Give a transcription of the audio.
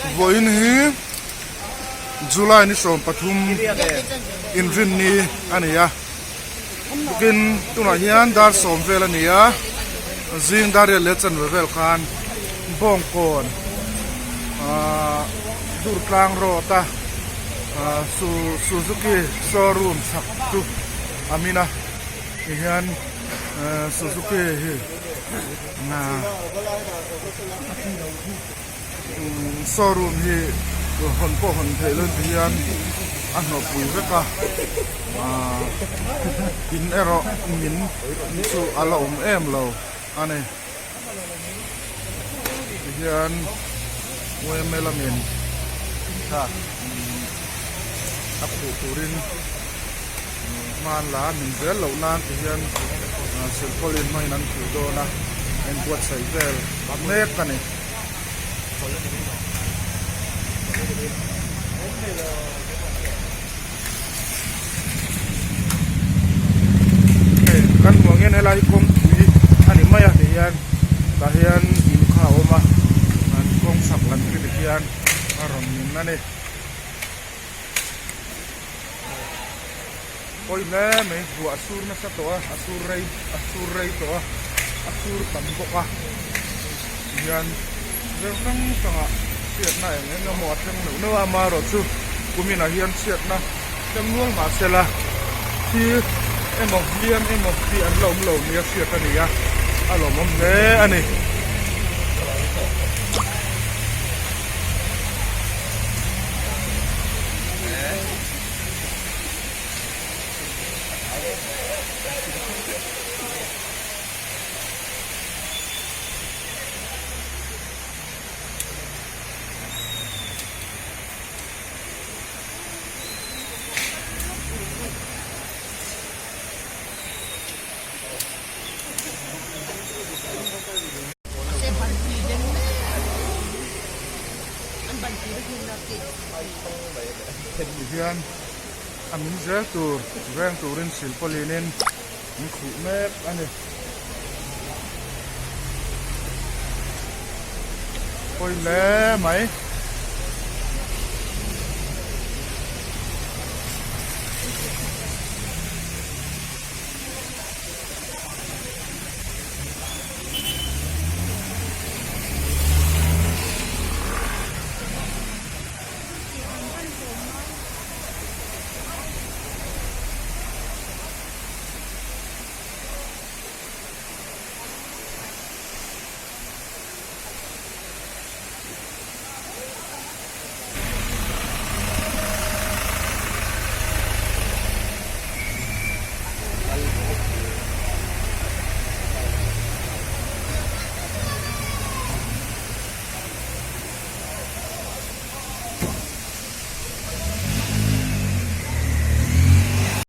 Vawiin hi July ni 13 inrinni a ni a tukin tunah hian dar sawm vel a ni a zing dar riat leh chanve vel khan bawngkawn ahh Durtlang road a ahh Suzuki showroom chhak chu a min a tihian ehh Suzuki hi Showroom hi hawn pawh hawn theih loh ti hian a hnawhpui vek a aaa in erawh min chu a la awm em lo a ni tihian yma lamin a khuh turin. Hman la min zel loh nan ti hian silpauline hmangin an khuh dawn a, a inbuatsaih vel mek a ni. Hei kan hmuh ang hian helai hi kawngpui a ni mai a ti hian tah hian in kha a awm a, an kawng chhak lam khi ti hian a rawn min a ni. Pawi hle mai ruah a sur nasa tawh a a sur rei a sur rei tawh a a sur tam bawk a tihian vel hrang hrangah chhiatna eng eng emaw a thleng neuh neuh a amaherawhchu kuminah hian chhiatna thleng nual mahsela thi emaw hliam emaw hi an la awm lo nia hriat a ni a a lawmawm hle a ni. Tihian a min zel tur veng turin silpauline in an khuh mek a ni. Pawi hle mai.